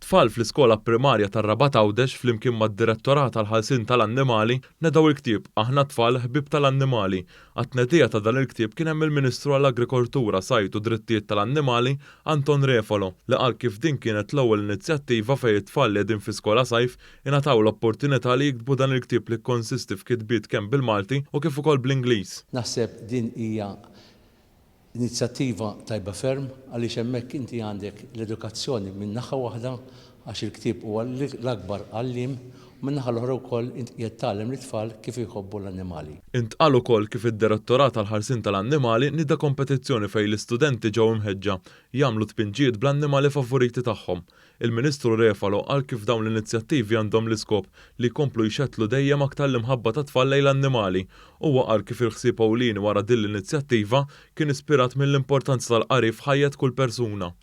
Tfal fl-iskola primarja tar-Rabat Għawdex flimkien mad-Direttorat għall-Ħarsien tal-Annimali nedaw il-ktieb Aħna Tfal Ħbieb tal-Annimali. Għat-tnedija ta' dan il-ktieb kien hemm il-Ministru għall-Agrikoltura, Sajd u Drittijiet tal-Annimali Anton Refalo li qal kif din kienet l-ewwel inizjattiva fejn it-tfal li qegħdin fi skola sajf ingħataw l-opportunità li jiktbu dan il-ktieb li kkonsisti f'kitbiet kemm bil-Malti u kif ukoll bl-Ingliż. Naħseb din hija Inizjattiva tajba ferm għaliex hemmhekk inti għandek l-edukazzjoni minn naħa waħda għax il-ktieb huwa l-akbar għalliem u min-naħa l-oħra wkoll int qiegħed tgħallem lit-tfal kif jħobbu l-annimali. Intqal ukoll kif id-Direttorat għall-Ħarsien tal-Annimali nieda kompetizzjoni fejn l-istudenti ġew imħeġġa jagħmlu tpinġijiet bl-annimali favoriti tagħhom. Il-Ministru Refalo qal kif dawn l-inizjattivi għandhom l-iskop li jkomplu jxettlu dejjem aktar l-imħabba tat-tfal lejn l-annimali. Huwa qal kif il-ħsieb ewlieni wara din l-inizjattiva kien ispirat mill-importanza tal-qari f'ħajjet kull persuna.